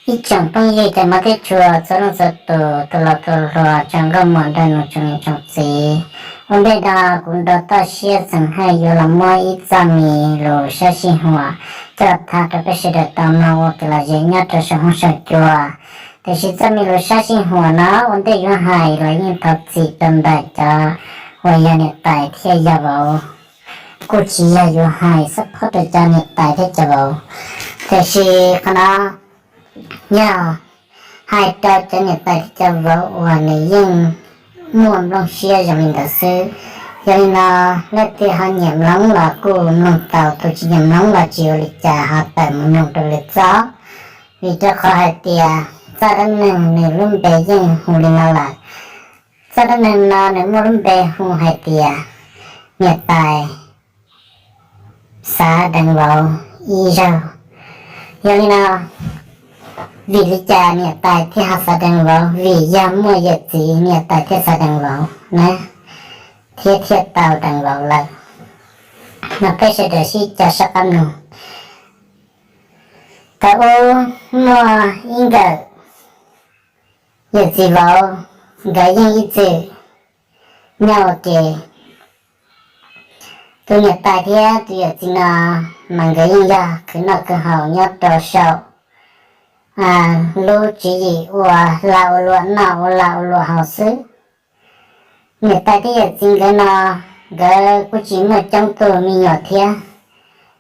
Ib tsoom phooj ywg cov hmov thiab tshua txhua leej txhua tus, tus laus tus hluas, tsoom nkauj muam nraug nus, tsoom niam tsoom txiv, ua ntej no kuv nrog toj siab xeem hawj yuav los muab ib txoj me lus sab sij huam coj tham rau peb sawv daws tau mloog ua kev lom zem nyob rau saum huab saum cua. Tiam sis txoj me lus sab sij huam no ua ntej yuav hais los yeej thov txim rau ntawm cov uas yog niam tais thiab yog vauv, kuj tsis yog yuav hais xab phob rau cov niam tais thiab cov vauv. Tiam sis qhov no yog hais rau cov niam tais thiab cov vauv uas nws yeej muaj nplooj siab zoo li ntawd xwb. Yog li no, leej twg ho nyiam mloog los kuj mloog tau, tus tsis nyiam mloog los tsis ua li cas, ho tawm mus mloog rau lwm txoj. Vim rau qhov hais tias txoj dab neeg nws lub npe yeej hu li no lawm. Txoj dab neeg no nws muaj lub npe hu hais tias niam tais xav deev vauv ib zaug. Yog li no, vim li cas niam tais thiaj ho xav deev vauv? Vim yog muaj yawm txiv niam tais thiaj xav deev vauv na, thiab thiaj tau deev vauv lawm. No peb sawv daws sib cav sab qab mloog. Thaum ub muaj ib nkawm yawm txiv vauv, nkawd yeej ib txwm nyob ua ke. Tus niam tais thiab tus yawm txiv no mas nkawd yeej yog khwv noj khwv haus nyob rau saum lub tswv yim ua lag ua luam noj, ua lag ua luam haus xwb. Niam tais thiab yawm txiv nkawd no, nkawd kuj tsis muaj coob tug me nyuam thiab,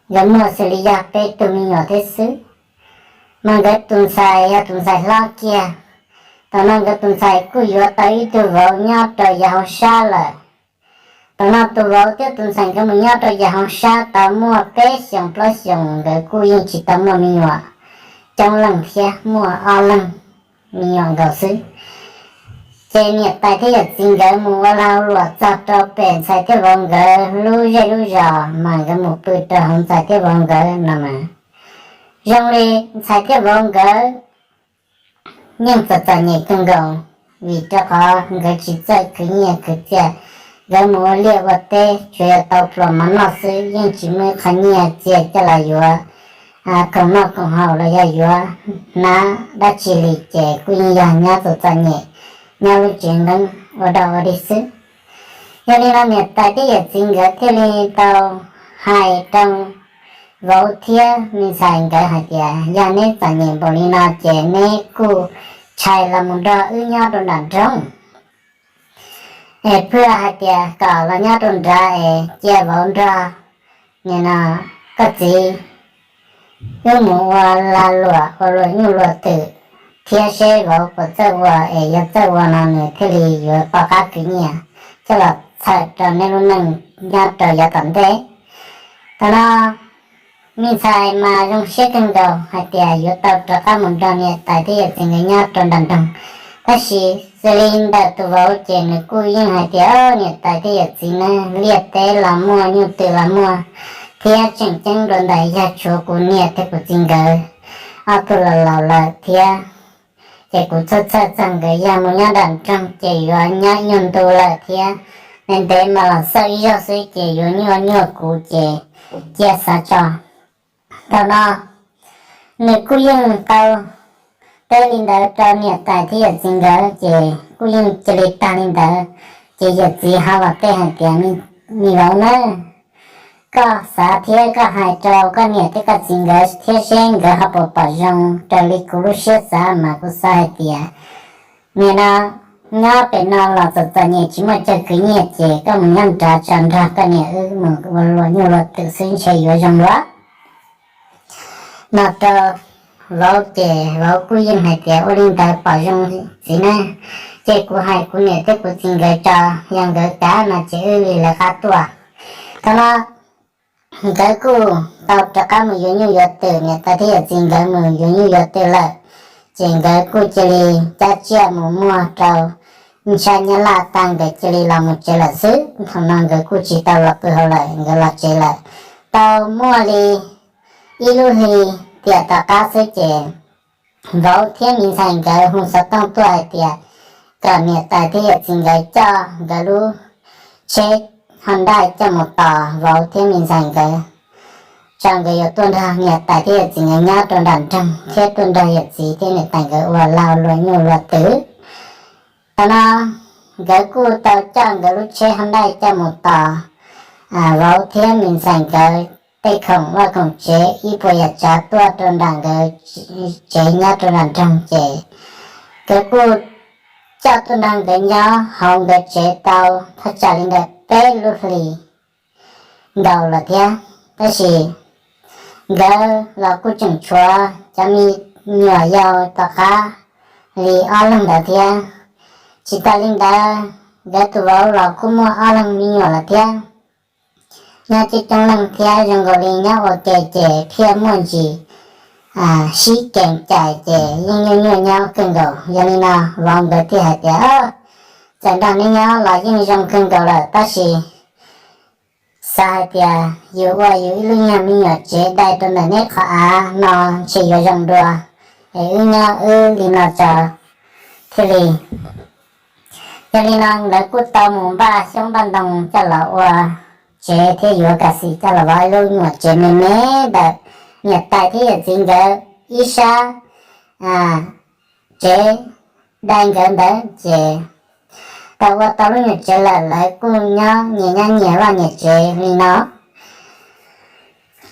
nkawd muaj xws li yog peb tug me nyuam thiab xwb. Mas nkawd tus ntxhais yog tus ntxhais hlob kiag. Thaum no nkawd tus ntxhais kuj yuav tau ib tug vauv nyob rau yav hauv sab lawm. Thaum no tus vauv thiab tus ntxhais nkawd mus nyob rau yav hauv sab tau muaj peb xyoos plaub xyoos, nkawd kuj yeej tsis tau muaj me nyuam coob leej thiab, muaj ob leeg me nyuam nkaus xwb. Ces niam tais thiab yawm txiv nkawd mus ua lag luam txog rau pem ntxhais thiab vauv nkawd lub zej lub zos, mas nkawd mus pw rau hauv ntxhais thiab vauv nkawd no mas, zoo li ntxhais thiab vauv nkawd yeej txom txom nyem kawg nkaus, vim rau qhov nkawd tsis txawj khwv nyiaj khwv txiaj. Nkawd mus ua liaj ua teb tsuas yog tau pluas mov noj xwb, yeej tsis muaj ib qho nyiaj txiag coj los yuav khoom noj khoom haus los yog yuav hnab dab tsi li, ces kuj yeej yog nyob txom txom nyem, nyob lub tsev nqeeb ua dog ua dig xwb. Yog li no niam tais thiab yawm txiv nkawd thiaj li tau hais rau vauv thiab me ntxhais nkawd hais tias, yog neb txom nyem npaum li no ces neb kuj ntshai los mus nrog wb nyob rau nram nroog es pheej hais tias kom los nyob rau nrad es cia vauv nrog nim no koj txiv wb mus ua lag luam ua luam nyuj luam twm thiab seb vauv puas txawj ua, es yog txawj ua no nws thiaj li yuav pom qab khwv nyiaj coj los txhawm rau neb lub neej nyob rau yav tom ntej. Thaum no me ntxhais mas zoo siab kawg nkaus hais tias yuav tau rov qab mus nrog niam tais thiab yawm txiv nkawd nyob rau nram nroog. Tab sis xws li ntawm tus vauv ces nws kuj yeej hais tias, niam tais thiab yawm txiv ne, liaj teb los muaj, nyuj twm los muaj, thiab tseem ceeb dua ntais yog tshuav kuv niam thiab kuv txiv nkawd ob tug los laus lawm thiab. Ces kuv txhawj txhawj txog nkawd, yog mus nyob nram nroog ces yuav nyob nyuag ntu lawm thiab, ntev ntev mas los xauj ib zaug xwb ces yuav nyuaj nyuaj kuv ces cia xav tso. Thaum no nws kuj yeej tau teb li ntawd rau niam tais thiab yawm txiv nkawd ces kuj yeej cia li tag li ntawd. Ces yawm txiv ho los teb hais tias, me vauv na, koj xav thiab koj hais rau koj niam thiab koj txiv nkawd thiab seb nkawd ho puas pom zoo raws li kuv lub siab xav, mas kuv xav hais tias nim no nyob pem no los txom txom nyem tsis muaj chaw khwv nyiaj ces koj mus nyob nrad tso, nrog koj niam wb mus ua luam nyuj luam twm xwb ntshe yuav zoo luaj. No rau vauv ces vauv kuj yeej hais tias, ua li ntawd pom zoo txiv ne, ces kuv hais kuv niam thiab kuv txiv nkawd tso, yog nkawd kav no ces wb li lawv qab tuaj. Thaum no nkawd kuj tau rov qab mus yuav nyuj yuav twm, niam tais thiab yawm txiv nkawd mus yuav nyuj yuav twm lawm, ces nkawd kuj cia li cab tsiaj mus muag rau ntsha nyab laj tag nkawd cia li los mus tsev lawm xwb. Thaum no nkawd kuj tsis tau los pw hauv lawm, nkawd los tsev lawm. Tau muaj li ib lub hli tiam tom qab xwb ces vauv thiab me ntxhais nkawd hu xov tooj tuaj hais tias kom niam tais thiab yawm txiv nkawd coj nkawd lub tsheb Honda coj mus tos vauv thiab me ntxhais nkawd tsa nkawd yuav tuaj nrog niam tais thiab yawm txiv nkawd nyob rau nram nroog thiab tuaj nrog yawm txiv thiab niam tais nkawd ua lag luam nyuj luam twm. Thaum no nkawd kuj tau coj nkawd lub tsheb hab ntaij coj mus tos vauv thiab me ntxhais nkawd tej khoom vaj khoom tsev ib puas yam tsav tuaj rau nram nkawd tsev nyob rau nram nroog ces nkawd kuj coj tuaj nrog nkawd nyob hauv nkawd tsev tau thaj tsam li ntawm peb lub hlis nkaus lawm thiab. Tab sis nkawd los kuj tseem tshuav cov me nyuam yaus tom qab li ob leeg ntawd thiab. Tsis tas li ntawd nkawd tus vauv los kuj muaj ob leeg me nyuam lawm thiab. Nyob coob coob leej thiab zoo nkaus li nyob ua ke ces thiaj muaj ntsis sib kees cais ces yeej nyuaj nyuaj nyob kawg nkaus. Yog li no vauv nkawd thiaj hais tias, txawm nrog neb nyob los yeej zoo kawg nkaus lawm tab sis xav hais tias yus ua yus ib lub nyuag me nyuam tsev dai rau ntawm neb qhov av no ntshe yuav zoo dua, es wb nyob wb li no tso thiaj li. Yog li no lawv kuj tau mus npaj xyoob npaj ntoo coj los ua tsev thiab yuav kas xim coj los vov ib lub nyuam tsev me me ntawm niam tais thiab yawm txiv nkawd ib sab tsev dai nkawd ntawd ces tau ua tau lub nyuam tsev lawm lawv kuj nyob nyias nyob nyias vaj nyias tsev li no.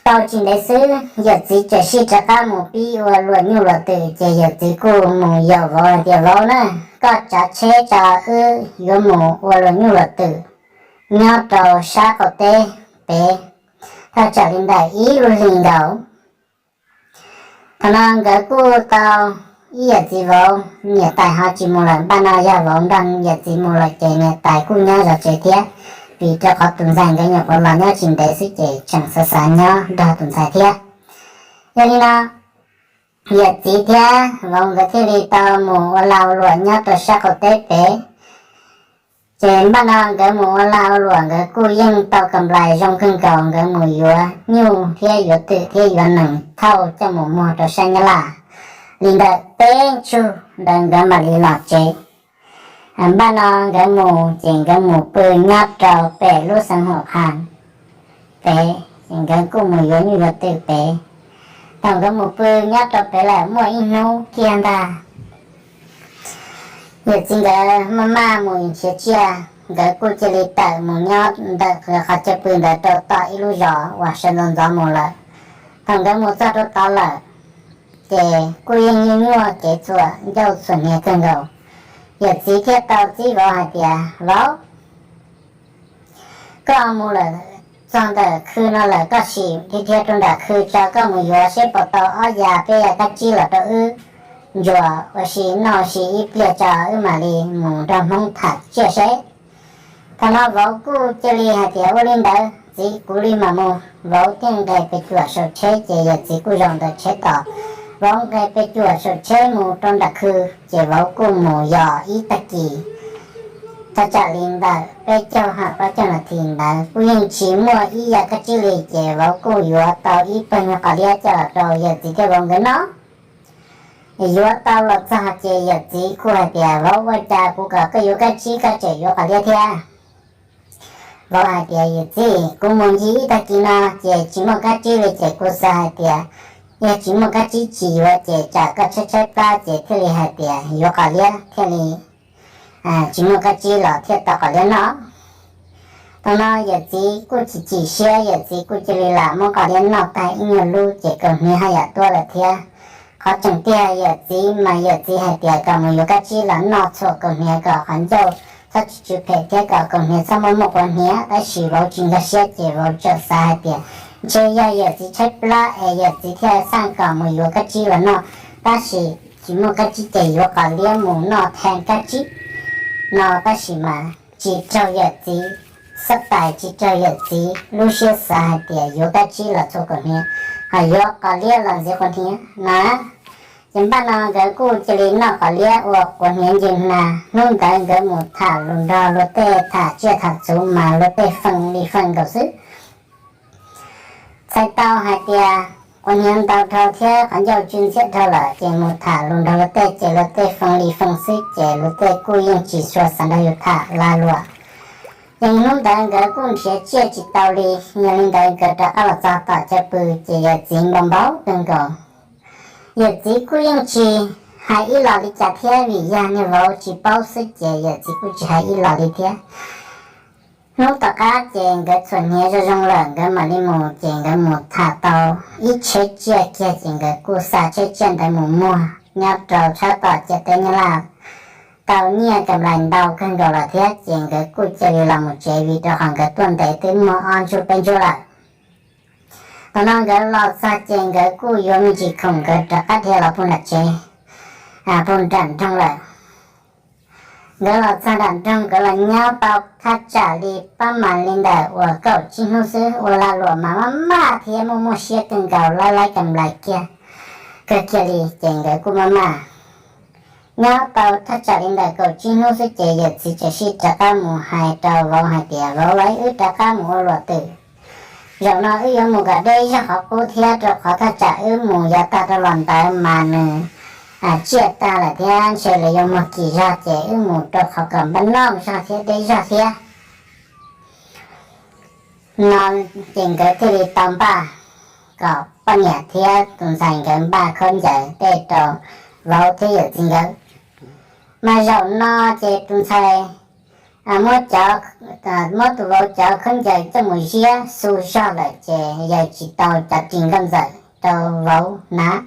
Tau tsis ntev xwb yawm txiv txawm sij rov qab mus pib ua luam nyuj luam twm ces yawm txiv kuj mus yaum vauv hais tias, vauv na, koj tsav tsheb tso wb yuav mus ua luam nyuj luam twm nyob rau sab qaum teb pem thaj tsam li ntawm ib lub hlis nkaus. Thaum no nkawd kuj tau ib yawm txiv vauv, niam tais ho tsis mus lawm, npaj no yog vauv nrog yawm txiv mus lawm ces niam tais kuj nyob zov tsev thiab, vim rau qhov tus ntxhais nkawd nyuam qhuav los nyob tsis ntev xwb ces tseem xav xav nyob nrog tus ntxhais thiab. Yog li no yawm txiv thiab vauv nkawd thiaj li tau mus ua lag ua luam nyob rau sab qaum teb pem. Ces npaj no nkawd mus ua lag ua luam nkawd kuj yeej tau kam nplais zoo kawg nkaus, nkawd mus yuav nyuj thiab yuav twm thiab yuav nees thauj coj mus muag rau sab Nyab Laj li ntawm peb tsug ntawd nkawd mam li los tsev. Npaj no nkawd mus ces nkawd mus pw nyob rau pem lub xeev Hum Qha pem, ces nkawd kuj mus yuav nyuj yuav twm pem. Thaum nkawd mus pw nyob rau pem lawm muaj ib hnub kiag ntag, yawm txiv nkawd maj maj mus nrhiav tsiaj, nkawd kuj cia li tawm mus nyob ntawm qhov chaw pw ntawd rau tom ib lub zos uas sawv ntxov ntxov mus lawm. Thaum nkawd mus txog rau tod lawm, ces kuj yeej nyuaj nyuaj kev txhuam ncauj txhuam hniav kawg nkaus. Yawm txiv thiaj tau txib vauv hais tias, vauv, koj mus lawm txog ntawm khw no lawm koj sim dhia dhia rau nram khw tso, koj mus yuav seb puas tau ob ya peb ya kab tsib los rau wb ntsuas ua si noj ua si ib pliag tso wb mam li mus nrog Hmoob tham tsiaj seb. Thaum no vauv kuj cia li hais tias, ua li ntawd txiv, kuv li mam mus. Vauv thiaj nqes pes cuam saum tsheb ces yawm txiv kuj zaum ntawm tsheb tos. Vauv nqes pes cuam saum tsheb mus rau nram khw, ces vauv kuj mus yos ib tag kis thaj tsam li ntawm peb caug ha plaub caug nas this ntawd kuj yeej tsis muaj ib ya kab tsib li, ces vauv kuj yuav tau ib pawg nyuag qos liab coj los rau yawm txiv thiab vauv nkawd noj. Yuav tau los txog ces yawm txiv kuj hais tias, vauv, ua cas kuv kom koj yuav kab tsib koj tseem yuav qos liab thiab? Vauv hais tias, yawm txiv, kuv mus ncig ib tag kis no ces tsis muaj kab tsib li ces kuv xav hais tias yog tsis muaj kab tsib tsis yuav ces tsam koj tshaib tshaib plab ces thiaj li hais tias yuav qos liab thiaj li tsis muaj kab tsib los thiaj tau qos liab noj. Thaum no yawm txiv kuj chim chim siab, yawm txiv kuj cia li lam muab qos liab noj tag ib nyuag lub ces kaus hniav haj yam tuab lawm thiab. Qhov tseem tiag yawm txiv mas yawm txiv hais tias kom mus yuav kab tsib los noj txhuam kaus hniav kom qhov ncauj txhob tsis tsw phem thiab kom kaus hniav txhob muaj muaj quav hniav, tab sis vauv tsis nkag siab ces vauv txawm xav hais tias ntshe yog yawm txiv tshaib plab es yawm txiv thiaj xaj kom mus yuav kab tsib los noj, tab sis tsis muaj kab tsib ces yuav qos liab mus noj tha kab tsib no, tab sis mas tsis raug yawm txiv xab tais, tsis raug yawm txiv lub siab xav hais tias yuav kab tsib los txhuam kaus hniav, ho yuav qos liab los ntxiv quav hniav na. Ces npaj no nkawd kuj cia li noj qos liab ua quav hniav ncig nag. Hnub ntawd nkawd mus tham lus nrog luag tej, tham tsiaj tham txhu mas luag tej feej li feej nkaus xwb. Txhais tau hais tias quav hniav ntau dhau thiab qhov ncauj tsw ntxiab dhau lawm ces mus tham lus nrog luag tej ces luag tej feej li feej xwb ces luag tej kuj yeej tsis tshua xav nrog yus tham lag luam. Ces hnub ntawd nkawd kuj nrhiav tsiaj tsis tau li, yog li ntawd nkawd rov qab los txog tom chaw pw ces yawm txiv npau npau kawg nkaus. Yawm txiv kuj yeej tsis hais ib los li cas thiab, vim yog niag vauv tsis paub xwb ces yawm txiv kuj tsis hais ib los li thiab. Hnub tom qab ces nkawd txhuam hniav zoo zoo lawm nkawd mam li mus, ces nkawd mus tham tau ib tsheb tsiaj kiag ces nkawd kuj xa tsheb tsiaj ntawd mus muag nyob rau tshab tom ciam teb Nyab Laj tau nyiaj kam lais ntau kawg nkaus lawm thiab, ces nkawd kuj cia li los mus tsev vim rau qhov nkawd tuaj ntev twb muaj ob ntsuj peb ntsuj lawm. Thaum no nkawd los txog ces nkawd kuj yuav me ntsis khoom nkawd rov qab dhia los puag nram tsev, puag nram nroog lawm. Nkawd los txog nram nroog, nkawd los nyob tau thaj tsam li pab mas li ntawm uas kaum tsib hnub xwb, ua lag luam mas maj maj thiab muaj muaj siab kawg nkaus, laib laib kam lais kiag, kawg kiag li, ces nkawd kuj maj maj nyob tau thaj tsam li ntawm kaum tsib hnub xwb ces yawm txiv tseem sij rov qab mus hais rau vauv hais tias, Vauv, wb rov qab mus ua luam twm. Zaum no wb yuav mus kom deb zog qhov qub thiab, rau qhov thaj tsam wb mus yav tag rau los ntawd mas nws tsiaj tag lawm thiab ntshe lawv yuav muag kim zog, ces wb mus rau qhov kom npaj noj zog thiab deb zog thiab. No ces nkawd thiaj li tau npaj kom poj niam thiab tus ntxhais nkawd npaj khaub ncaws tej rau vauv thiab yawm txiv nkawd. Mas zaum no ces tus ntxhais muab tus vauv cov khaub ncaws coj mus ziab xu zog lawm ces yawg tsis tau cov ris nkauj ntxawm rau vauv hnav.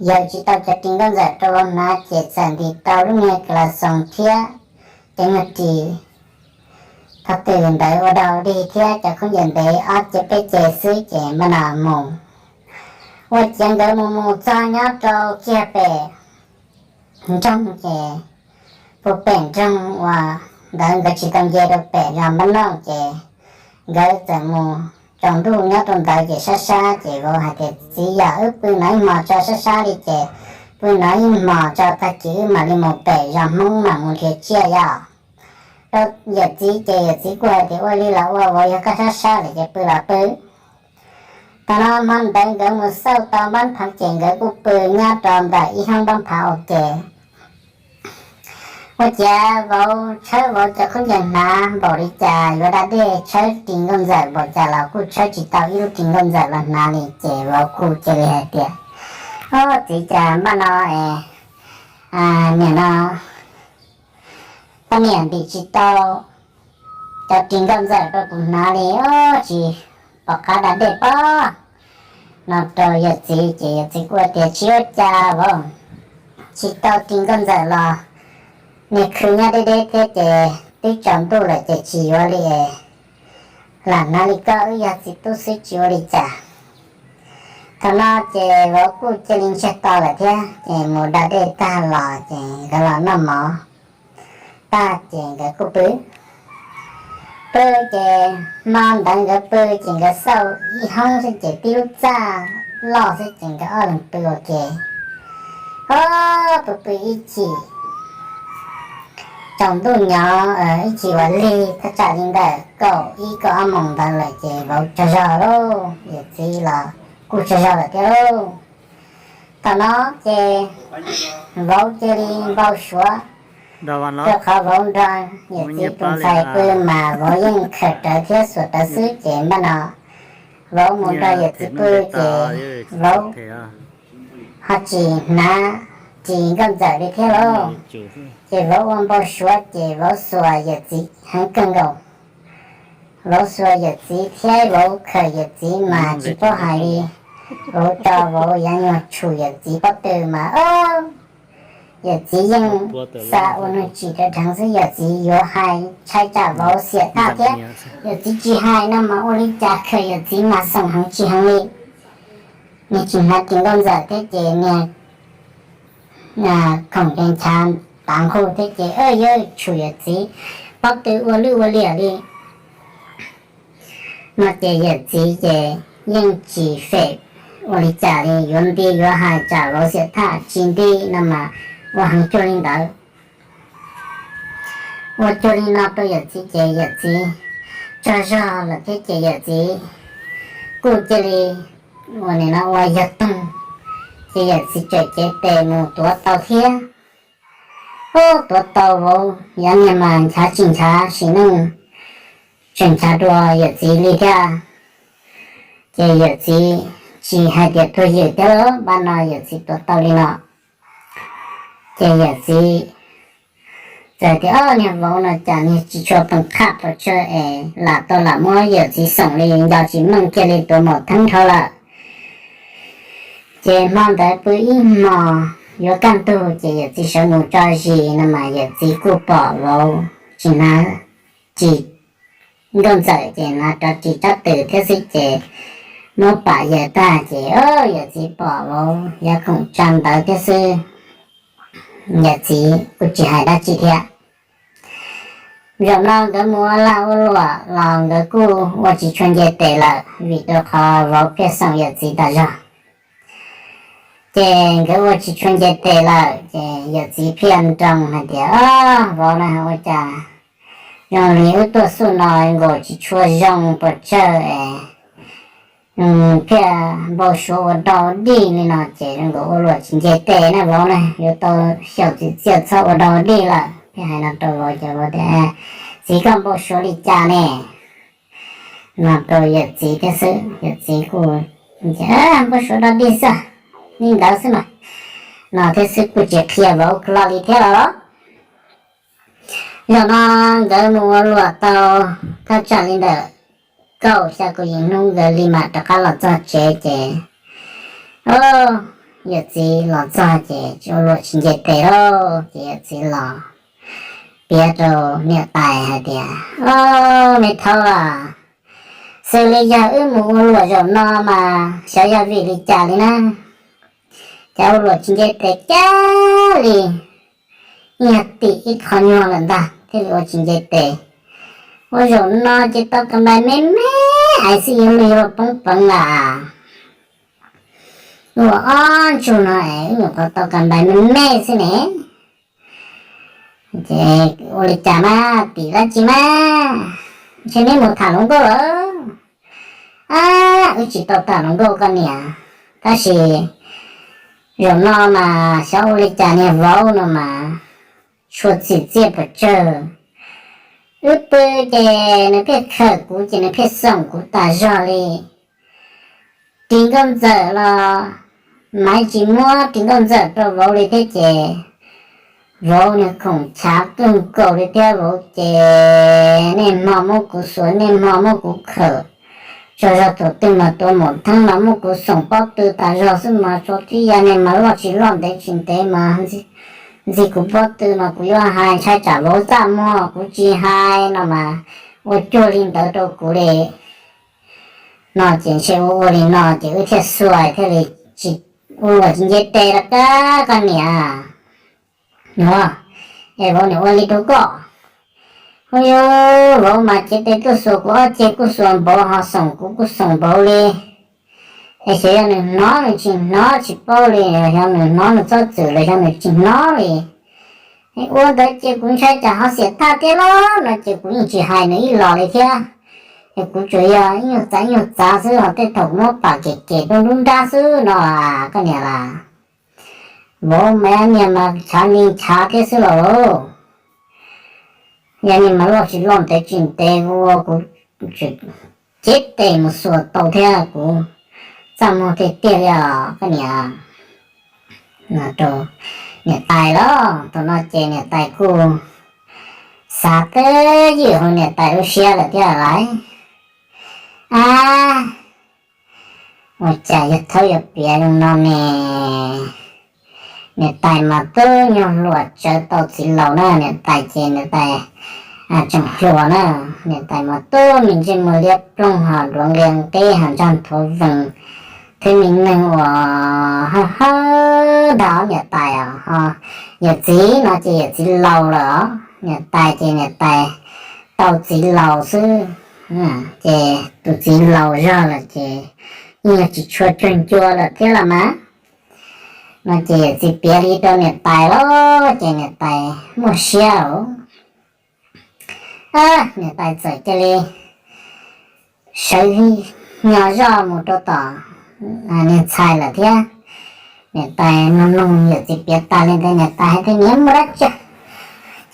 Yawg tsis tau cov ris nkauj ntxawm rau vauv hnav ces txawm ntim tau lub niag kas las xoos thiab cov nyuag ris thav twm ntawd ua dog dig thiab cov khaub ncaws ntev ob ce peb ce xwb ces npaj no mus. Ua ciav nkawd mus mus txog nyob rau kiag pem nroog ces puag pem nroog uas ntawd nkawd tsis tau nce rau pem zos npaj noj ces nkawd txawm mus tsaus ntuj nyob rau ntawd ces sab sab ces vauv hais tias, Txiv, yog wb pw no ib hmos tso sab sab li ces pw no ib hmos tso, tag kis wb mam li mus pem zos Hmoob mam mus nrhiav tsiaj yom. Rau yawm txiv ces yawm txiv kuj hais tias, Ua li los ua, vauv, yog koj sab sab lawm ces pw los pw. Thaum no hmo ntawd nkawd mus xauj tau npab phav ces nkawd kuj pw nyob rau ntawm ib hoob npab phav ua ke. Ua ciav vauv tshawb vauv cov khaub ncaws hnav npaum li cas, yuav da dej tshawb ris nkauj ntxawm npaum cas los kuj tshawb tsis tau ib lub ris nkauj ntxawm los hnav li ces vauv kuj cia li hais tias, Ob, txiv, cas npaj no es nim no poj niam ntim tsis tau cov ris nkauj ntxawm rau kuv hnav li, ob, tsis pom qab da dej pob. No rau yawm txiv ces yawm txiv kuj tias, Tsis ua cas vauv, tsis tau ris nkauj ntxawm los niag khw nyob deb deb thiab ces twb tsaus ntuj lawm ces tsis yuav li es lam hnav li koj, wb yog txiv tub xwb tsis ua li cas. Thaum no ces vauv kuj cia li ntsiag to lawm thiab ces mus da dej tag los ces nkawd los noj mov tag ces nkawd kuj pw. Pw ces hmo ntawd nkawd pw ces nkawd xauj ib hoob xwb ces tib lub txaj loj xwb ces nkawd ob leeg pw ua ke. Ob, pw pw ib chim tsaus ntuj nyob ib chim ua lig thaj tsam li ntawm kaum ib kaum ob moos ntawd lawm ces vauv tsaug zog lauj, yawm txiv los kuj tsaug zog lawm thiab lauj. Thaum no ces vauv cia li npau suav, rau qhov vauv nrog yawm txiv tus ntxhais pw mas vauv yeej khaws rawv thiab xuas rawv xwb ces npaj no vauv mus nrog yawm txiv pw ces vauv ho tsis hnav ris nkauj ntxawm li thiab lauj. Ces vauv ua npau suav ces vauv xuas yawm txiv heev kawg nkaus. Vauv xuas yawm txiv thiab vauv khaws yawm txiv mas tsis paub hais li. Vauv tso vauv yav nyuag tshum yawm txiv pob tw mas, ob, yawm txiv yeej xa ua nws tsim dheev xwb, yawm txiv yuav hais ntshai tsam vauv xiam thaj thiab. Yawm txiv tsis hais no mas ua li cas khaws yawm txiv mas xoom heev tsis heev li. Niag tsis hnav ris nkauj ntxawm thiab ces niag khoom ces nchav tav nqug thiab ces yawg tshum yawm txiv pob tw ua lwj ua liam li. No ces yawm txiv ces yeej tsis fem ua li cas li, yuav nti yuav hais tsam vauv xiam thaj, tsis nti no mas ua heev cuag li ntawd. Ua cuag li no rau yawm txiv ces yawm txiv tsaug zog lawm thiab ces yawm txiv kuj cia li ua nim no ua yog toog, ces yawm txiv tseem cev tes mus tuav tau thiab. Ub, tuav tau vauv yav niag mas nchav tsis nchav sim neej tseem ntshav dua yawm txiv li thiab. Ces yawm txiv tsis hais tias tuag ywm thiab, pab no yawm txiv tuav tau li no. Ces yawm txiv txawm tias, Ob, niag vauv no cas niag tsis tshua peem qhaj pes tsawg es lam tau lam muab yawm txiv xoom li, nco tsis meej kiag li, tuav mom theeb dhau lawm. Ces hmo ntawd pw ib hmos yuav kaj ntug ces yawm txiv sawv mus tso zis no mas yawm txiv kuj pom vauv tsis hnav tsis nkauj ntxawm ces hnav rov tsis tsab tws thiab xwb ces muab pam yawm tag ces yawm txiv pom vauv yav khoom tsa ntawv thiab xwb, yawm txiv kuj tsis hais dab tsi thiab. Zaum no nkawd mus ua lag ua luam los nkawd kuj ua tsis tshua nce tes lawm vim rau qhov vauv pheej xoom yawm txiv tas zog. Ces nkawd ua tsis tshua nce tes lawm ces yawm txiv pheej nroo hais tias, Ob, vauv na ua cas zoo li wb tuaj xub no nkaus tsis tshua zoo pes tsawg es pheej npau suav ua dog ua dig li no ces zoo nkaus ua luam tsis nce tes na vauv na, yuav tau xyaum txim txiaj txhob ua dog ua dig lawm. Pheej hais no rau vauv ces vauv tias, Txiv, koj npau suav li cas ne? No rau yawm txiv thiab xwb, yawm txiv kuj, Npau suav dog dig xwb, li ntawd xwb mas, no thiab xwb kuj tsis qhia vauv lo li thiab los. Zaum no nkawd mus ua luam tau thaj tsam li ntawm kaum xya kaum yim hnub nkawd li mam rov qab los txog tsev ces, o, yawm txiv los txog ces ua luam tsis nce tes lauj. Ces yawm txiv los piav rau niam tais hais tias, O, me thaub a, xws li yog wb mus ua luam zaum no mas xyov yog vim li cas li na, cas ua luam tsis nce tes kiag li, yeej yog tim ib qho nyuag lawm ntag thiaj li ua tsis nce tes. Ua zaum no ces tau kas npais me me es xwb yuav luag yuav poob peev lawm. Ua ob ntsug no es wb nyuam qhuav tau kas npais me me xwb ne. Ces ua li cas mas tim dab tsi mas, ntshe neb mus tham hluas nkauj lawm. A, wb tsis tau tham hluas nkauj koj niam, tab sis zaum no mas xyov ua li cas niag vauv no mas tshua txim txiaj pes tsawg. Wb pw ces nws pheej khawm kuv ces nws pheej xoom kuv tas zog li. Ris nkauj ntxawm los Maiv tsis muab ris nkauj ntxawm rau vauv li thiab ces vauv nws khoom chav kawg nkaus li thiab. Vauv ces niaj hmo muab kuv xuas, niaj hmo muab kuv khawm, tsaug zog thaum twg mas tuav mom theeb los muab kuv xoom pob tw tas zog xwb mas, tso tib yam niag mas loj tsis loj ntev tsis ntev mas ntxig kuv pob tw mas kuv yuav hais ntshai tsam vauv txaj muag, kuv tsis hais no mas ua cuag li ntawd rau kuv li. No ces ntshe ua ua li no ces wb thiaj xuas thiaj li tsis, ua luam tsis nce tes los kab koj niam. Es vauv niam ua li rau koj. Hu, yuav vauv mas cev tes tuaj xuas kuv ob ceg kuj xuas npaum, ho xoom kuv kuj xoom npaum li. Es xyov yog nws hnov nws tsis hnov tsis paub li, xyov nws hnov nws txhob txwm los xyov nws tsis hnov li. Ua ntawd ces kuv ntshai tsam ho xiam thaj thiab los no ces kuv yeej tsis hais nws ib los li thiab. Es kuv tsuas yog ib nyuag txav ib nyuag txav xwb, ho tej thaum kuv muab pam kem kem rau nruab nrab xwb no, koj niam las. Vauv mas niag mas ntshav li ntshav thiab xwb los. Yog niag mas loj tsis loj ntev tsis ntev ua kuv cev tes mus xuas tau thiab kuv txaj muag tiag tiag li os koj niam. Rau niam tais los thaum no ces niam tais kuj xav twb ywm hauv niam tais lub siab lawm thiab lais. A, ua cas yog thaub yuav piav zoo no ne? Niam tais mas tub nyuag hluas tsawv tau txiv laus na, niam tais ces niam tais tseem hluas na, niam tais mas tub me ntsej muag liab ploog ho duav nqia nqeb ho ntsaj nthuav vees, thwb me neeg uas hawb hawb ntag niam tais os. Ho yawm txiv no ces yawm txiv laus lawm os, niam tais ces niam tais tau txiv laus xwb, ces tus txiv laus zog lawm ces yeej yog tsis tshua cuag ncua lawm thiab los mas. No ces yawm txiv piav li rau niam tais los ces niam tais muaj siab os. Niam tais txawm cia li sawv nyo zoj mus rau tom niag ntxhais lawm thiab. Niam tais mloog mloog yawm txiv piav tas li ntawd niam tais hais tias, Niam, muaj dab tsi?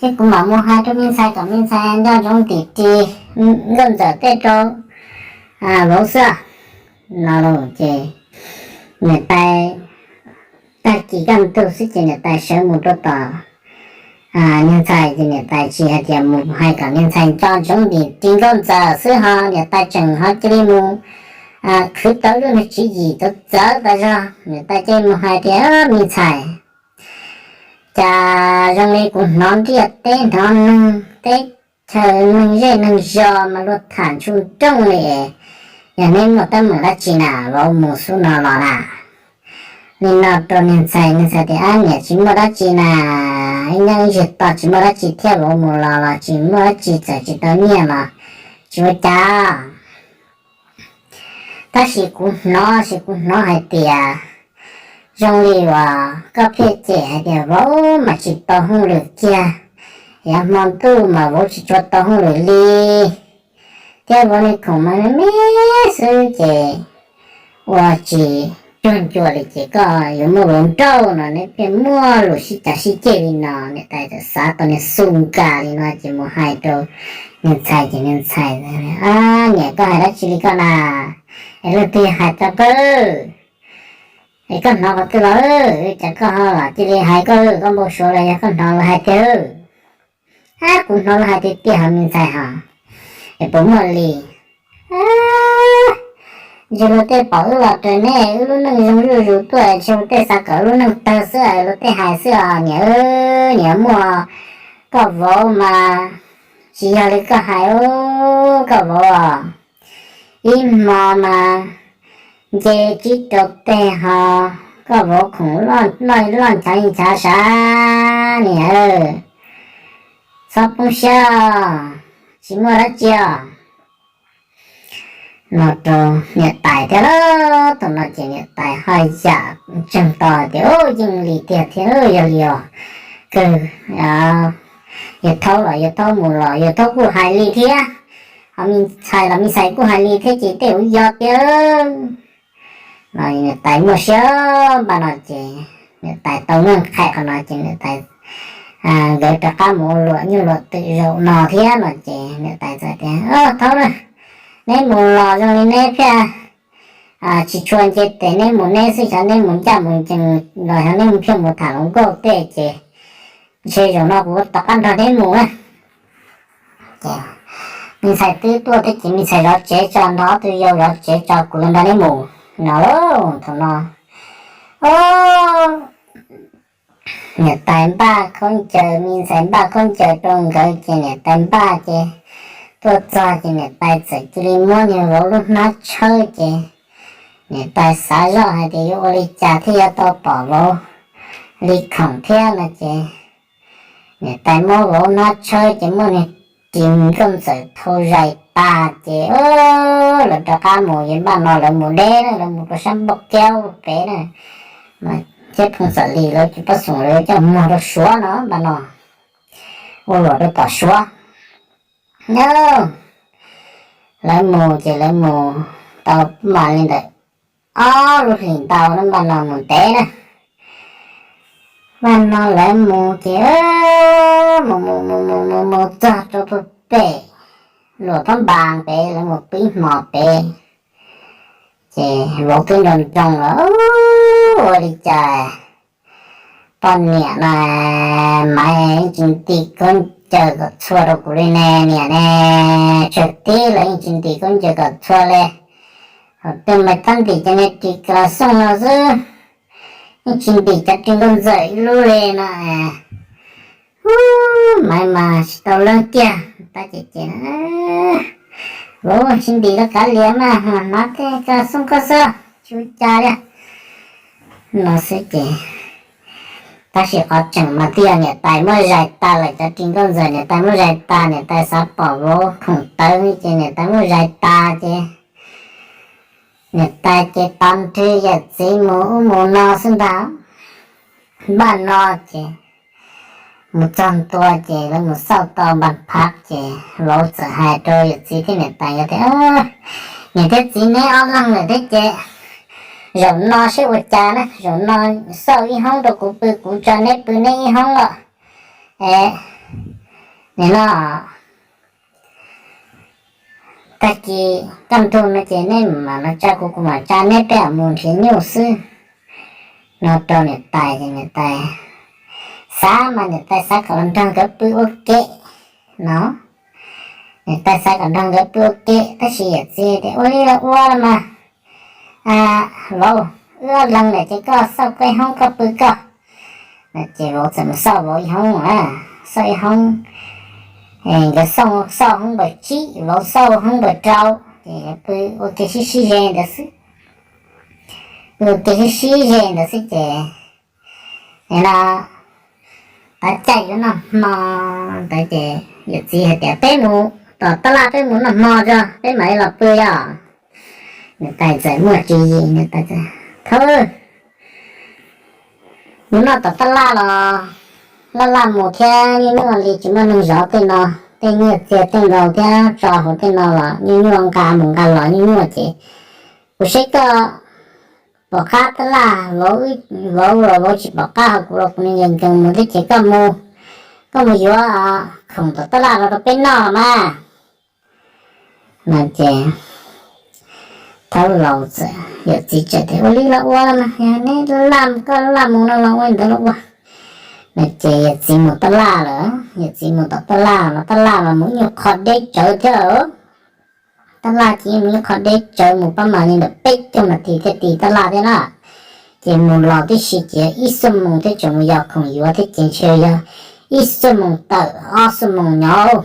Ces kuv mam mus hais rau me ntxhais kom me ntxhais nco ntsoov tim ris nkauj ntxawm tej rau vauv xwb no los ces niam tais, tag kis kaj ntug xwb ces niam tais sawv mus rau tom niag ntxhais ces niam tais tsis hais tias mus hais kom niag ntxhais nco ntsoov tim ris nkauj ntxawm xwb ho niam tais tseem ho cia li mus khwv tau lub niag tswv yim txawv txawv tas zog. Niam tais cia li mus hais tias, me ntxhais, cas zoo li kuv hnov ntiaj teb hnov neeg teb chaws neeg zej neeg zos mas luag tham ntsu nrooj li, yog neb muaj teeb meem dab tsi na vauv mus xub no los na? Li no rau niag ntxhais, niag ntxhais tias, ab niam, tsis muaj dab tsi na, ib nyob ib zig to tsis muaj dab tsi thiab, vauv mus los los tsis muaj dab tsi, txawm tsis tau nyiaj los tsis ua cas. Tab sis kuv hnov, sis kuv hnov hais tias zoo li uas koj pheej cem hais tias vauv mas tsis tau hauj lwm kiag, yav hmo ntuj mas vauv tsis tshua tau hauj lwm li, thiab vauv niag khoom mas me me xwb ces ua tsis cuag ncua li ces koj yuav muab vauv nrauj no, neb pheej muaj lus sib cav sib ceg li no. Niam tais txawm xav tau niag xu nkas li no ces mus hais rau niag ntxhais ces niag ntxhais, niam, koj hais dab tsi li koj na? Es leej twg hais rau koj? Es koj hnov qhov twg los? Cas koj ho los cia li hais koj, koj npau suav los yog koj hnov lawv hais tiag? Ab, kuv hnov lawv hais tiag tiag ho me ntxhais ho. Es puas muaj li? Ntshe luag tej pom wb los raws neb, wb lub neej zoo zuj zus tuaj, ntshe luag tej xav kom lub neej tawg xwb, luag tej hais xwb os niam. Niam, muaj koj vauv mas tsis yog li koj hais, koj vauv os, ib hmo mas nce tsib rau teg ho, koj vauv khoom loj loj nchav li nchav sav niam. Txhob poob siab, tsis muaj dab tsi os. No rau niam tais thiab lauj. Thaum no ces niam tais haj yam ntseeg tau tias, yeej li tiag thiab, yog li os, kawg, yawg thaub los yawg thaub mus los yawg thaub kuj hais li thiab, ho me ntxhais los me ntxhais kuj hais li thiab ces tej ua yog tiag. No niam tais muaj siab npaum no ces niam tais tau nqaij qhais qhov no ces niam tais nkawd rov qab mus ua luam nyuj luam twm zaum no thiab no ces niam tais txawm tias, thaub na, neb mus los zoo li neb thiaj tsis tshua nce tes, neb mus neb xwb, xyov neb mus ncaj mus ncees los xyov neb mus phiaj mus tham hluas nkauj tej ces ntshe zaum no kuv rov qab nrog neb mus na. Ces me ntxhais twb tuaj thiab ces me ntxhais zov tsev tso, nrog ob tug yau zov tsev tso, kuv yuav nrog neb mus no lauj. Thaum no niam tais npaj khaub ncaws, me ntxhais npaj khaub ncaws rau nkawd ces niam tais npaj ces tuaj txog ces niam tais txawm cia li muab niag vauv lub hnab tshawb ces niam tais xav zoj hais tias yuav ua li cas thiaj yuav tau pom vauv li khoom thiab no ces niam tais muab vauv hnab tshawb ces muab niag ris nkauj ntxawm thau zais tas ces lawv rov qab mus. Ces npaj no lawv mus deb na, lawv mus rau sab npauj kiab pem na, mas thiab phooj xawm li lawv cov pab xoom lawv coj muag rau suav no npaj no, ua luam rau tom suav. Lawv mus ces lawv mus tau mam li ntawm ob lub hlis ntau na, npaj no mus ntev na. Npaj no lawv mus ces mus mus mus mus mus mus txog rau pem luam thab npas pem, lawv mus pw ib hmos pem ces vauv twb nroo nroo los, ua li cas poj niam no mas yeej tsis ntim khaub ncaws kom txhua rau kuv li ne niam ne, tsawg tib los yeej tsis ntim khaub ncaws kom txhua li. Thaum twg mas tab ntim cov niag ris kas las xooj no xwb, yeej tsis ntim cov ris nkauj ntxawm ib lub li no. Ub, Maiv mas tsis tau leej kiag tab ces ces, vauv tsis ntim rau kav liam mas hnav tej kas las xooj koj xwb tsis ua cas li no xwb ces, tab sis qhov tseem mas twb yog niam tais muab zais tas lawm, cov ris nkauj ntxawm niam tais muab zais tas, niam tais xav pom vauv khoom tawv ces niam tais muab zais tas ces niam tais ces tos nrhw yawm txiv mus ub mus no xwb ntag. Npaj no ces mus txog ntua ces lawv mus xauj tau npas phav ces vauv txawm hais rau yawm txiv thiab niam tais tias, niam thiab txiv, neb ob leeg lawm thiab ces zaum no seb ua cas na, zaum no xauj ib hoob rau kuv pw, kuv tso neb pw neb ib hoob los, es Nim no tag kis kaj ntug no ces nej mam los tsa kuv, kuv mam tsa neb, peb mam mus nrhiav nyuj xwb. No rau niam tais ces niam tais xav mas niam tais xav kom los nrog nkawd pw ua ke no. Niam tais xav kom nrog nkawd pw ua ke tab sis yawm txiv tias ua li los ua los mas, vauv, wb ob leeg lawm ces koj xauj koj ib hoob koj pw koj. Ces vauv txawm mus xauj vauv ib hoob, xauj ib hoob, nkawd xauj, xauj hoob npawm tsib, vauv xauj hoob npawm rau, ces pw ua ke sib sib ze ntawd xwb. Pw ua ke sib sib ze ntawd xwb ces no tav caij yuav noj hmo ntawd ces yawm txiv hais tias peb mus tom tab laj peb mus noj hmo tso peb mam li los pw os. Niam tais txawm muaj tswv yim, niam tais tias thaum mus noj tom tab laj los laj laj mus thiab nyuaj nyuaj li tsis muaj neeg zov tej no, tej nyiaj txiag tej nkaus thiab tso hauv tej no los nyuaj nyuaj, nqa mus nqa los nyuaj nyuaj ces kuv saib koj pom qab tab laj, vauv los vauv tsis pom qab, ho kuv los kuv nkees nkees mus thiab ces koj mus, koj mus yuav khoom tom tab laj los rau peb noj mas. No ces thaum laus txawm yawm txiv txawm tias ua li los ua los mas, yog neb laj koj laj mus no los ua li ntawd los ua. No ces yawm txiv mus tab laj lawm, yawm txiv mus tom tab laj los tab laj mas mus ib nyuag qho deb tsawv thiab. Tab laj ces mus ib nyuag qho deb tsawv, mus pab mam li ntawm peb caug nas this thiaj ti tab laj thiab na. Ces mus los tib si ces ib xuab moos thiab, tseem mus yos khoom yuav thiab ces ntshe yog ib xuab moos tawm ob xuab moos nyob.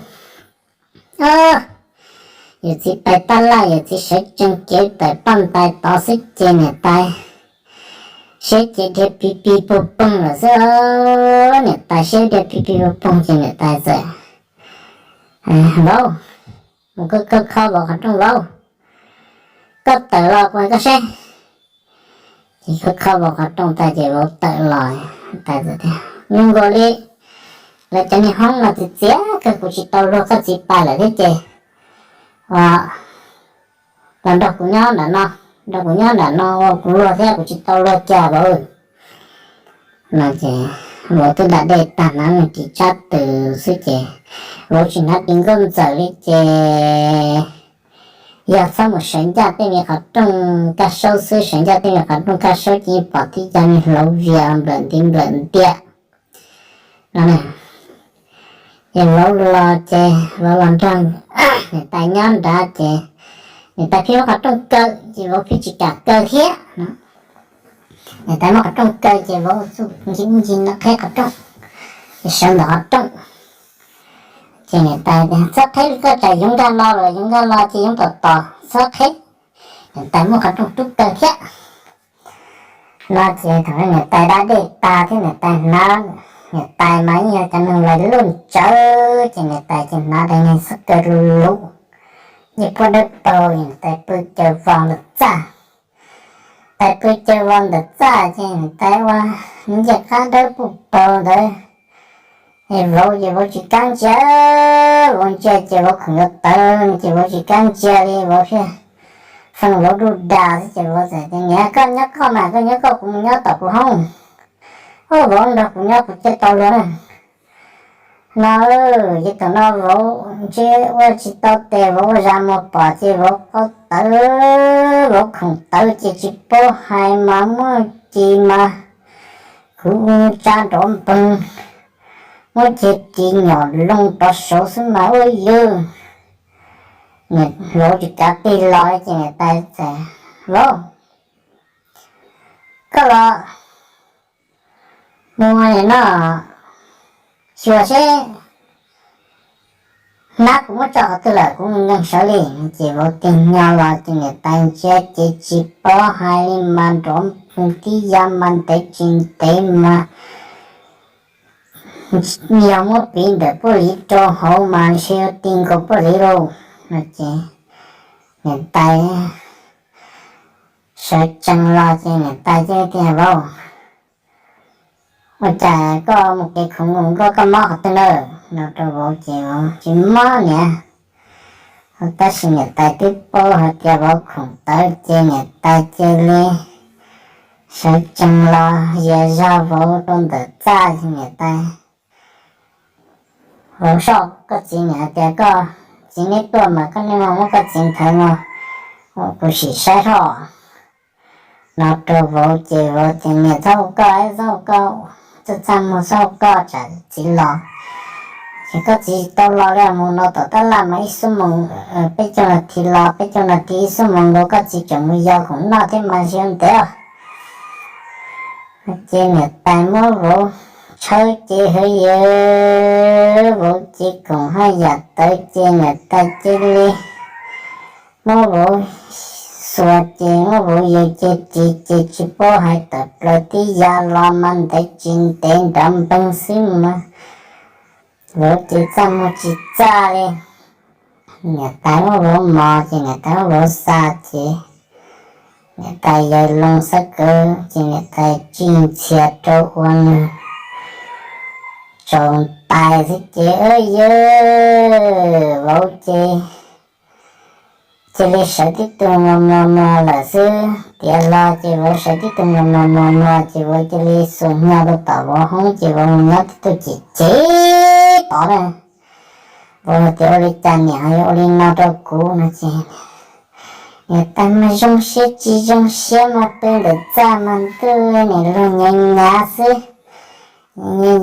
Yawm txiv pais tab laj, yawm txiv sawv tsees kev tawm paj ntais tod xwb ces niam tais siab ces dhia pig pig puag poog lawm xwb. Niam tais siab dhia pig pig puag poog ces niam tais txawm, vauv, mus kho kho vauv qhov rooj vauv, koj tawm los kuv hais koj saib. Ces kho kho vauv qhov rooj tag ces vauv tawm los, tais tias zoo nkaus li lawv cov niag hoob no txias txias kawg, kuv tsis tau luag koj txiv pais lawm thiab ces los nrog kuv nyob nram no, nrog kuv nyob nram no ua kuv luag thiab, kuv tsis tau luag kiag vauv. No ces vauv twb da dej tag, hnav me ris tsab tw xwb ces vauv tsis hnav ris nkauj ntxawm li ces yog txhob mus sawv ncaj tej me qhov rooj kaj saub xwb, sawv ncaj tej me qhov rooj kaj saub ces yeej pom tib co me hlauv vias nplawm ntiv nplawm ntias no. Ces vauv los ces vauv los nrog niam tais nyob nrad ces niam tais pheej muab qhov rooj kaw ces vauv pheej tsis kam kaw thiab no. Niam tais muab qhov rooj kaw ces vauv txuj ncig ub ncig no qheb qhov rooj, ces sawv ntawm qhov rooj. Ces niam tais tias txhob qheb li, koj tsam yoov nkag los los yoov nkag los ces yoov tom tos, txhob qheb. Niam tais muab qhov rooj rub kaw thiab no ces thaum niam tais da dej tag thiab niam tais hnav, niam tais mas yeej yog cov neeg lais luj ntsawv ces niam tais ces hnav daim niag xub kaw luv luv, yeej puab dawb paug, niam tais pw caws vos ntawm txaj. Tais pw caws vos ntawm txaj ces niam tais ua ncej qab dawb puag paug ntawd. Es vauv ces vauv tsis kam ntsia, vauv ntsia ces vauv khoom yuav tawv no ces vauv tsis kam ntsia li, vauv thiaj feej vauv duj dag xwb ces vauv txawm tias niam, koj nyob koj mas, koj nyob koj, kuv mus nyob tom kuv hoob. Au, vauv nrog kuv nyob kuv thiaj tau luag na. No ces thaum no vauv ntshe ua tsis tau tes, vauv ua zaj muag pom ces vauv qaug tawv, vauv khoom tawv ces tsis paub hais mas muab ris mas kuv ua tsa nrov npeeg, muab ceg ris nyom loo rov saud xwb mas ua yws. Vauv tsis kav plig los ces niam tais txawm, vauv, koj los mus no xyuas seb hnab kuv muab tso qhov twg lawm, kuv nkees sawv li. Ces vauv tig nyo los ces niam tais ntsia ces tsis paub hais li mas nrov npeeg tib ya mas ntev tsis ntev mas yog muab piv ntawm puj liv rau hauv mas ntshe yuav ti nkaus puj liv lauj. No ces niam tais sawv tsees los ces niam tais thiaj tias, vauv, ua cas koj mus kev khoom nkaus koj mob qhov twg na? No rau vauv ces vauv tsis mob niam. Tab sis niam tais twb paub hais tias vauv khoom tawv ces niam tais cia li sawv tsees los yas zog vauv rau ntawm txaj, niam tais Vauv soj koj txiv niam hais tias, Koj txiv neb tuaj mas koj niaj hnub muab koj txiv nthawv no, kuv sim saib hlo. No rau vauv ces vauv tias, Niam txhob hu koj, txhob hu koj, txaj txaj muag txhob hu koj tsam txiv los. Ces koj txiv tau los li mus no tom tab laj mas ib xuab moos, peb caug nas this los, peb caug nas this ib xuab moos nkaus koj txiv tseem mus yos khoom noj thiab mas ntsis ntev os. Ces niam tais muab vauv tshawb ces hawv yawv vauv ces khoom haj yam tawv ces niam tais cia li muab vauv xuas ces muab vauv yawg ceg ris ces tsis paub hais tawm plaws tib yav los mas ntev tsis ntev nrov npeeg xwb mas vauv ces txaj muag tsis txaj li. Niam tais muab vauv mos ces niam tais muab vauv xa ces niam tais yawg loo xab kawv ces niam tais tsis ntxhias rau ua nws tsaus ntais xwb ces yawg vauv ces cia li sawv tib tug mos mos mos lawm xwb. Tiav los ces vauv sawv tib tug mos mos mos mos ces vauv cia li xuas hnyo rau tom vauv hoob ces vauv mus nyob tib tug cem cem tod na. Vauv hais tias, Ua li cas niam ho yuav ua li no rau kuv? No ces niam tais mas zoo siab tsis zoo siab mas pw ntawm txaj mas ntuj nim luag nyav nyav xwb. Nyob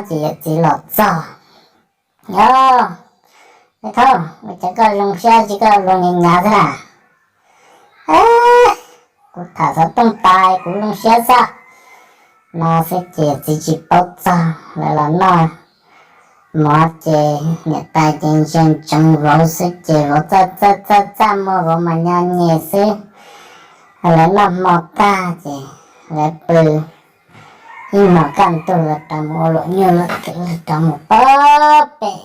ces yawm txiv los txog. Os, me thaub, ua cas koj zoo siab tsis koj luag nyav nyav xwb na? Kuv tham xov tooj tas kuv zoo siab xwb. No xwb ces txiv tsis paub txog, lawv los noj mov ces niam tais ces ntsia ntsoov vauv xwb ces vauv txaj txaj txaj muag vauv mas nyo nyem xwb. Lawv noj hmo tag ces lawv pw ib hmos kaj ntug los rov mus ua luam nyuj luam twm los rov mus pab pem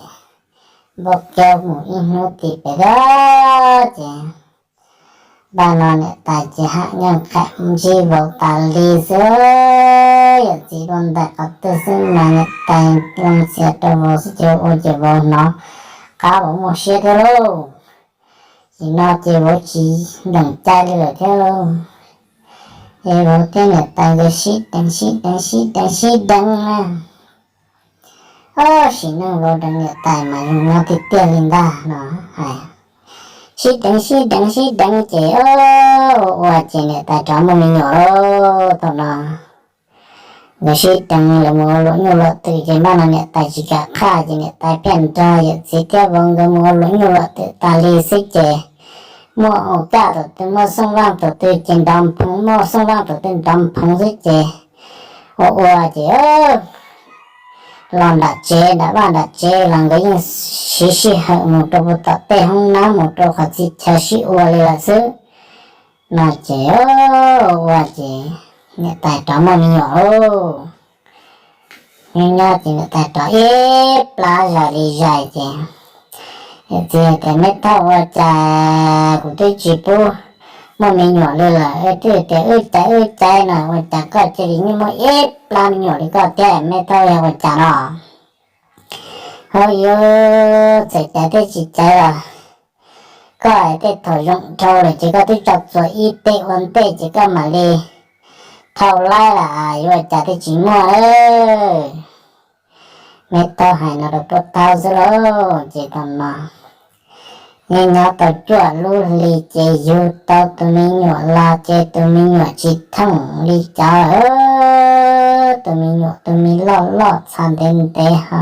npua kev mus ib hnub tim pem thiab ces npaj no niam tais ces haj nyooj qham ntsib vauv tas li xwb. Yawm txiv dua ntais qhov twg xwb mas niam tais loo txhia rau vauv xwb ces ua ces vauv hnov qab vauv muaj siab thiab lauj. Ces no ces vauv tsis nteem cai li lawm thiab lauj. Ces vauv thiab niam tais nkawd sib deev sib deev sib deev sib deev na. Ob sim neej vauv deev niam tais mas zoo nyob tiag tiag li ntag no hais. Sib deev sib deev sib deev ces ua ua ces niam tais rov muaj me nyuam lauj. Thaum no nkawd sib deev lawv mus ua luam nyuj luam twm ces npaj no niam tais tsis kam qhaj ces niam tais pheej nrog yawm txiv thiab vauv nkawd mus ua luam nyuj luam twm tas li xwb ces muaj ua kaj thaum twg muaj xooj vaaj thaum twg ces nrov nphoov, muaj xooj vaaj thaum twg nrov nphoov xwb ces ua ua ces los nram tsev nram vaj nram tsev los nkawd yeej siv sij hawm mus rau puag tom tej hoob nab mus rau qhov txhia chaw sib ua li lawm xwb. No ces ua ces niam tais rov muaj me nyuam lauj. Nyob nyob ces niam tais rov ib plab zais li zais ces yawm txiv hais tias, Me thaub, ua cas kuv twb tsis pub muaj me nyuam li lawm, twb tias wb caiv wb caiv no ua cas koj cia li yeej muaj ib plab me nyuam li koj thiab, me thaub yog ua cas no? Hauv yuav txawm caiv thiab tsis caiv los koj hais tej thaum zoo dhau lawm ces koj twb tso txuas ib teg ua ntej ces koj mam li dhau laib lawm yuav ua cas thiaj tsis muaj. Me thaub hais no rau Pub Thaub xwb lauj. Ces thaum no nyob nyob tau cuaj lub hli ces yug tau tus me nyuam los ces tus me nyuam tsis thooj li cov, tus me nyuam tus me loj loj txha ntev ntev ho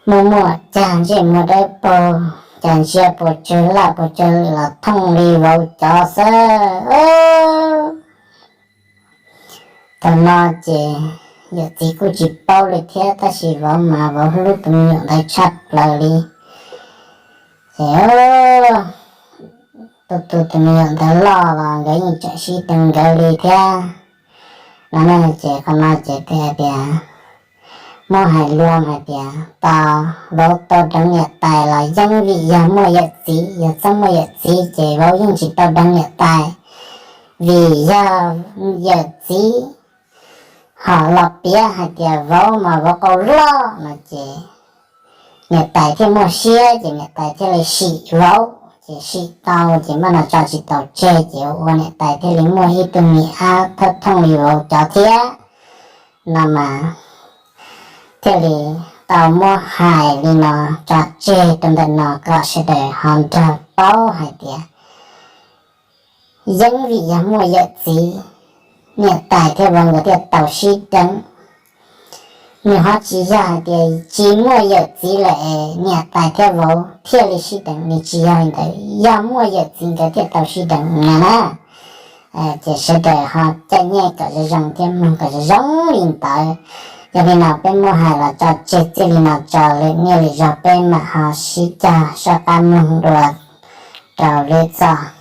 muaj muaj cag ntsej muag dawb paug, cas ntsia puas tsawg laj puas tsawg lwm los thooj li vauv cov xwb. Thaum no ces yawm txiv kuj tsis paub li thiab tab sis vauv mas vauv hlub tus me nyuam ntawd tshaj plaws li. Ces tus tus tus me nyuam ntawd loj los nkawd yeej tseem sib deev nkawd li thiab no ne. Ces qhov no ces hais tias, muab hais lus hais tias tos vauv tau deev niam tais los yeej vim yog muaj yawm txiv, yog txhob muaj yawm txiv ces vauv yeej tsis tau deev niam tais, vim yog yawm txiv ho los piav hais tias vauv mas vauv qau loj no ces niam tais thiaj muaj siab ces niam tais thiaj li sim vauv, ces sim tau ces npaj no tso tsis tau tseg ces ua niam tais thiaj li muaj ib tug me ab thawj thooj li vauv cov thiab no mas thiaj li tau muab hais li no tso tseg rau ntawm no kom sawv daws ho nrog paub hais tias yeej vim yog muaj yawm txiv, niam tais thiab vauv nkawd thiaj tau sib deev. Nws ho tsis yog hais tias tsis muaj yawm txiv lawm es niam tais thiab vauv thiaj li sib deev, nws tsis yog li ntawd, yog muaj yawm txiv nkawd thiaj tau sib deev no na. Ces sawv daws ho caij nyiaj kom zoo zoo thiab mloog kom zoo zoo li ntawd. Yog li no peb muab hais los tso tseg txij li no tso, lwm niaj lwm zaug peb mam ho sib cog soj qab mloog dua rau lwm txoj.